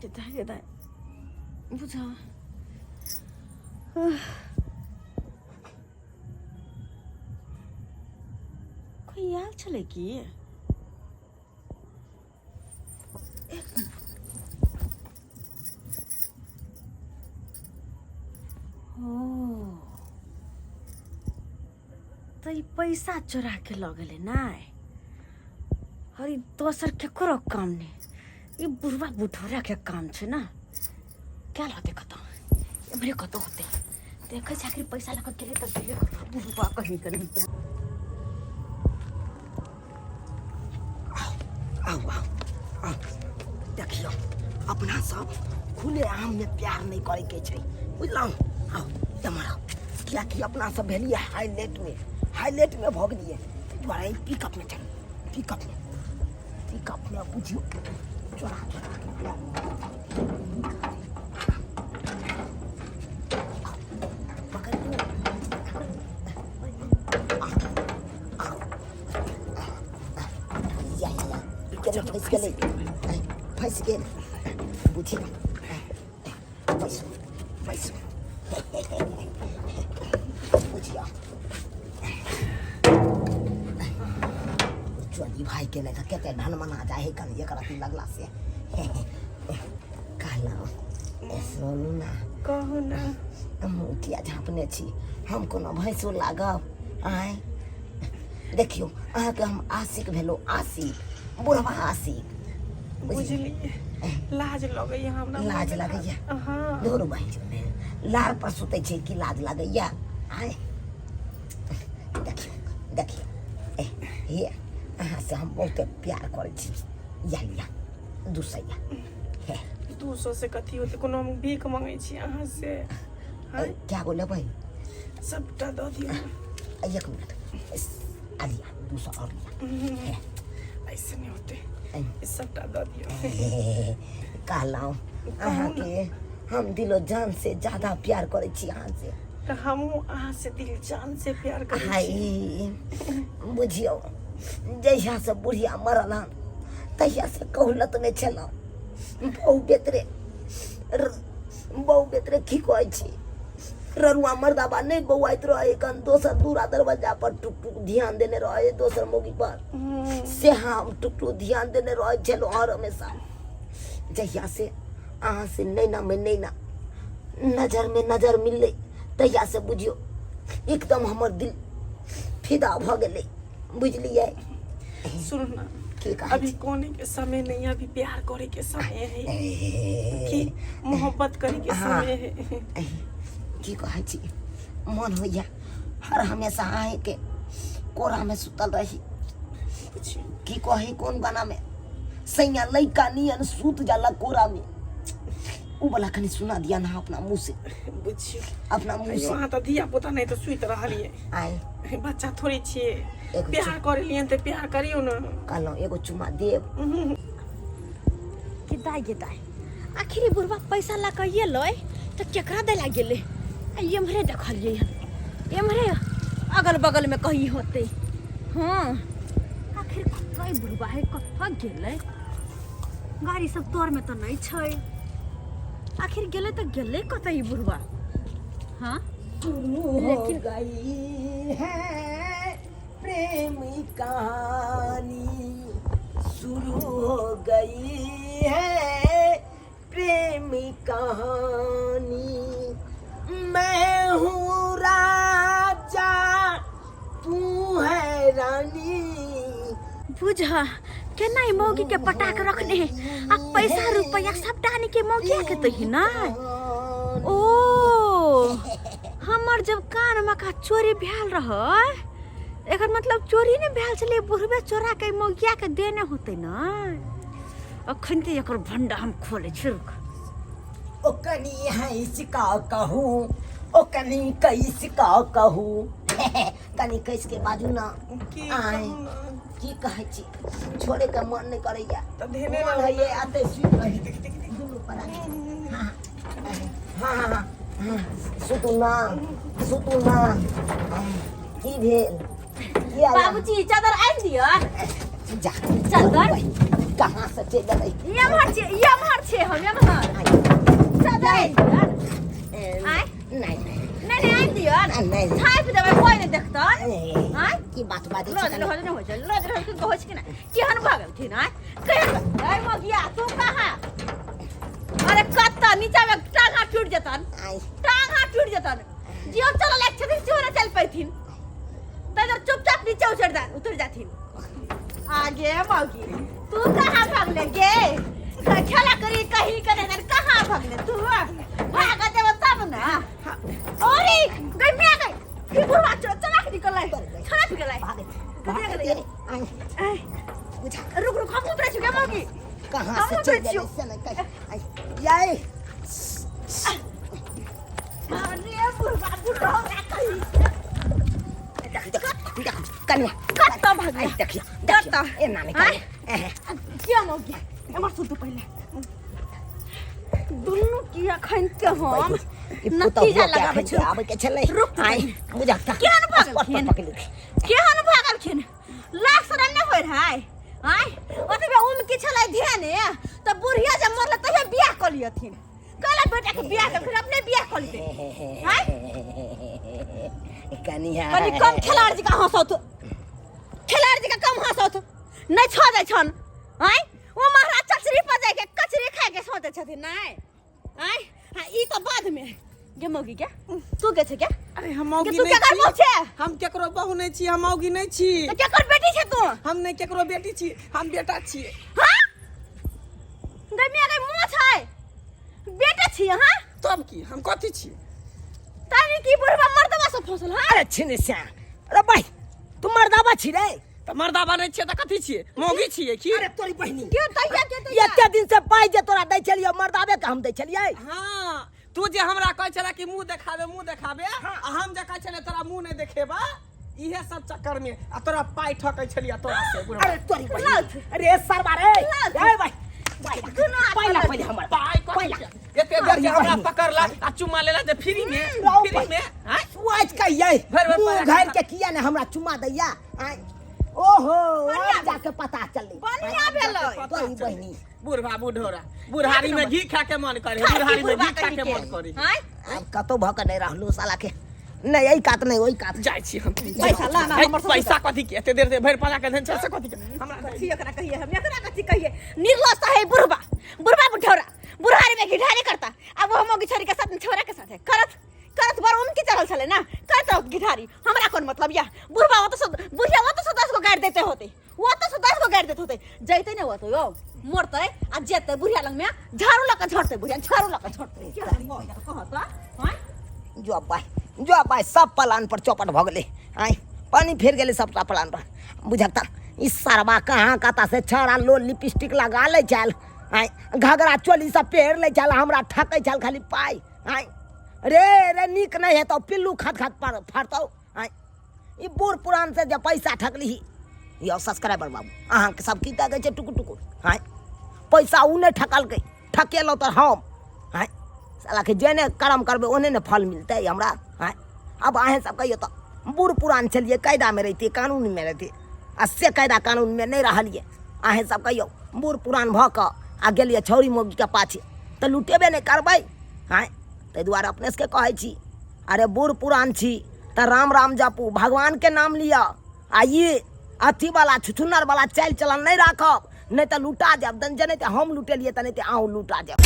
कतऽ गेलै बुझा कोइ आयल छलै की? एक मिनट। ओ तऽ ई पैसा चोरा के लऽ गेलै नहि, और ई दोसर केकरो काम नहि, ई बुढ़वा बुढ़ौरा के काम छै ने। गेल होतै कतौ, एम्हरे कतौ होतै। देखै छै आखिर पैसा लऽ कऽ गेलै तऽ गेलै कतौ बुढ़वा कहीं के नहीं। तऽ आउ आउ आउ, देखियौ, अपना सब खुले आम में प्यार नहीं करे के छै, बुझलहुँ? आउ एम्हर आउ, कियाकि अपना सब भेलियै हाईलाइट में, हाईलाइट में भऽ गेलियै, ताहि दुआरे पिकअप में चलू, पिकअप में, पिकअप में। बुझियौ, चोरा चोरा के प्यार पकड़ लियौ। या या या, केना फँसि गेलै, फँसि गेल। बुझी, बैसू बैसू। बुझिया चोरी भाई के नहि तऽ कते ढनमना जाइ है कनि एक रत्ती लगला से। कहलहुँ, ए सुनू ने। कहू ने। मुँह किया झाँपने छी? हम कोनो भैंसो लागब? आँय, देखियौ, अहाँके हम आशिक भेलहुँ, आशिक, बुढ़वा आशिक। बुझलियै, लाज लगैया हमरा। लाज लगैया? हाँ। धुर बहिन, लार पर सुतै छै की लाज लागैया? आँय, देखियौ देखियौ, ए हे, अहाँ से हम बहुते प्यार करै छी। या लिअ 200। हे। 200 से कथी होतै? कोनो हम भीख मंगै छी अहाँ से? ए, क्या गो लेबै? सबटा दऽ दियौ। एक मिनट, आ लिअ 200 आओर लिअ। हे। ऐसे नहि होतै। ऐ। ई सबटा दऽ दियौ। कहलहुँ, अहाँके हम दिलो जान से ज्यादा प्यार करै छी अहाँ से। तऽ हमहूँ अहाँ से दिल जान से प्यार करै छी। हाय, बुझियौ, जहिया से बुढ़िया मरल हन तहिया से कहलत नहि छलहुँ। बहु बेतरे बहु बेतरे की कहै छी, ररुआ मर्दाबा नहि बौआइत रहे कन दोसर दूरा दरवाजा पर टुक टुक ध्यान देने रहे दोसर मौगी पर, से हम टुक टुक ध्यान देने रहै छलहुँ हर हमेशा। जहिया से अहाँ से नैना में नैना, नजर में नजर मिललै, तहिया से बुझियौ एकदम हमर दिल फिदा भऽ गेलै, बुझलियै? सुनू ना। की कहै अभी छी? कोने के समय नहीं है, अभी प्यार करे के समय है ए, कि मोहब्बत करे के समय है। ए, की कहै छी, मन होइया हर हमेशा अहीँके कोरामे सुतल रही। बुझियौ। की कही, कोन गानामे सैया लइका नियन सूत जाला कोरा में उ वाला कनी सुना दिया ना अपना मुंह से बुझियो अपना मुंह से अहाँ तऽ धिया पुता नहि तऽ सुति रहलियै आय बच्चा थोड़े छियै एगो प्यार करेलियन तऽ प्यार करियौ ने कहलहुँ एगो चुमा देब कि दाइ गे दाइ आखिर ई बुढ़वा पैसा ला कऽ एलै तऽ केकरा दै ला गेलै आ एम्हरे देखलियै हन एम्हरे अगल बगलमे कहीं होतै हँ आखिर कतऽ ई बुढ़वा है कतऽ गेलै गाड़ी सब तोरमे तऽ नहि छै आखिर गेलै तऽ गेलै कतऽ ई बुढ़वा हँ शुरू हो लेकिन- गई है प्रेम कहानी शुरू हो गई है प्रेम कहानी मैं हूँ राजा तू है रानी बुझ केना ई मौगी के पटा के रखने है आ पैसा रुपया सबटा आनि के मौगिया के तही ना ओ हमर जब कान मका चोरी भेल रहै एकर मतलब चोरी नहि भेल छलै बुढ़बे चोरा के मौगिया के देने होतै ना अखन तऽ एकर भंडा हम खोलै छी रुक ओ कनी हंस का कहूँ ओ कनी कैस का कहूँ कनी कैस के बाजू ना की आय कहू ने? की कहै छी छोड़े के मन नहि करैया तऽ धेने मन रहू होइए आते सुति रही दुनू प्राणी हाँ हाँ हाँ हाँ सुतू ना सुतू ना की भेल की आया? बाबूजी चादर आनि दिअ जा चादर? कहाँ से चलि एलै एम्हर छै एम्हर छै हम एम्हर चादर आनि दिअ आँय? नहि नहि नहि नहि आनि दिअ नहि, नहि। झाँपि देबै कोइ नहि देखतन आँय? की बात बाजै रोज छी रोज नहि होइ छै रोज रोज के कहै छै कि नहि केहन भऽ गेलखिन आँय केहन अय मगिया तू कहाँ अरे कत्ता नीचा में टांग हाथ टूट जेतन आइ टांग हाथ टूट जेतन जियो चलऽ लायक छथिन सेहो नहि चलि पैथिन तऽ चुपचाप नीचे उतर जा उतर जाथिन आगे मौगी तू कहाँ भागले गे खेला करी कहीं करे नहीं कहाँ भागले तू भाग देब तब ना अरे गई मैं गई फिर बुढ़वा चला के निकल चला के निकल भागे करिया भागे गेलै। आइ बुझा रुक रुक हम उतरे छी मौगी कहाँ हम से उतरे चलि छियौ। गेलै से नहि कहि आइ याइ अरे बुढ़वा बुढ़वा कहीं देख देख कनिया कत्ता भागले आइ देखियो कत्ता देखियो एना नहि आँय? करियौ किया मौगी एमहर सुतू पहिले दुनू की अखन के हम ई नतीजा पुतहुआ के लगाबै अखन छी आबै के छलै रुक तू आइ बुझा केहन भागलखिन? पकड़ि लेलकै। केहन भागलखिन लाख सड़न नहि होइ रहै आँय ओतबे उम्र की छलै ध्याने तऽ बुढ़िया जब मरलै तहिया बियाह कऽ लियथिन कहला बेटा के बियाह कर फिर अपने बियाह कर लेते हैं कनिया कनी कम खिलाड़ जी का हंसौत खिलाड़ जी का कम हंसौत नहीं छो जाय छन हैं वो महाराज चचरी पर जाय के कचरी खाय के सोचे छथिन नहीं हैं हां ई तो बाद में गे मौगी के तू के छे के अरे हम मौगी के तू नहि केकर छी बहू छे हम केकरो बहू नहि छी हम मौगी नहि छी तो केकर बेटी छे तू हम नहि केकरो बेटी छी हम बेटा छियै हां गई मिया गई मुँह छै बेटा छी अहाँ तब की हम कथी छी तानी की बुढ़वा मर्दवा से फसल हाँ अरे छिने श्याम अरे भाई तू मर्दाबा छी रे तऽ मर्दाबा नहि छियै तऽ कथी छियै मौगी छियै की अरे तोरी बहिनी के तैया के तैया एते दिन से पाई जे तोरा दै छलियो मर्दाबे के हम दै छलियै हाँ तू जे हमरा कहै छला कि मुंह देखाबे मुंह देखाबे आ हम जे कहै छलियै तोरा मुंह नहि देखेबा इहे सब चक्कर में आ तोरा पाई ठकै छलियै तोरा से बुढ़वा। अरे तोरी बहिनी लाथ। अरे सरबा रे लाथ। ए भाई दुनू हाथ पहिला पकड़ पहिले हमर पाई कथी पहिला के? एते देर जे हमरा पकड़ला आ चुम्मा लेला जे फ्री में लाओ फ्री में आँय? सोच के ये भरि भरि मुंह पैर घर के किया ने हमरा चुमा दैया आँय? ओहो बढ़िया अब जाके पता चलली बढ़िया भेलै तोरी बहिनी बुढ़वा बुढ़ोरा बुढ़ारी में घी खा के मन करे बुढ़ारी में घी खा के मन करे आँय? आब कतौ भऽ के नहि रहलू साला के नहि एहि कात नहि ओहि कात जाइ छी हम पैसा ला ना है, हमर सब पैसा कथी के एते देर से भरि पाला के धन छै से कथी के हमरा कथी एकरा कहिए हम एकरा कथी कहिए निर्लज तो है बुढ़बा बुढ़बा बुढ़ौरा बुढ़ारी में घिढारी करता अब वो हम छोरी के साथ छोरा के साथ है करत करत बड़ उनकी चढ़ल छले ना करत रहत घिढारी हमरा कोन मतलब या बुढ़बा वो तो सब बुढ़िया वो तो सब 10 गो गाड़ि देते होते वो तो सब 10 गो गाड़ि देते होते जैते ने वो तो यो मरते आ जेते बुढ़िया लंग में झाड़ू लके झड़ते बुढ़िया झाड़ू लके झड़ते कहत हां जो बाय जो बाय सब पलान पर चौपट भऽ गेलै आँय पानि फेर गेलै सबटा पलान पर बुझक तऽ ई सरबा कहाँ कतऽ से छौड़ा लोल लिपस्टिक लगा लै छल आँय, घघरा चोली सब पहिर लै छल, हमरा ठकै छल खाली पाइ। आँय रे रे, नीक नहि हेतौ, पिल्लू खत खत पर फड़तौ। आँय, ई बूढ़ पुरान से जे पैसा ठकलिही। यौ सब्सक्राइबर बाबू, अहाँके सब की देखै छै टुकुर टुकुर? आँय, पैसा ओ नहि ठकलकै, ठकेलहुँ तऽ हम। आँय, सालाके जेने कर्म करबै ओहने ने फल मिलतै हमरा। आँय, आब अहेँ सब कहियौ तऽ, बूढ़ पुरान छलियै, कायदामे रहितियै, कानूनमे रहितियै, आ से कायदा कानूनमे नहि रहलियै। अहेँ सब कहियौ, बूढ़ पुरान भऽ कऽ आ गेलियै छौड़ी मौगीके पाछे तऽ लुटेबे नहि करबै? आँय, ताहि दुआरे अपने सबके कहै छी, अरे बूढ़ पुरान छी तऽ राम राम जपू, भगवानके नाम लिअ, आ ई अथीवला छुछुन्नरवला चालि चलन नहि राखब, नहि तऽ लुटा जायब। जेनाहिते हम लुटेलियै तेनाहिते अहूँ लुटा जायब।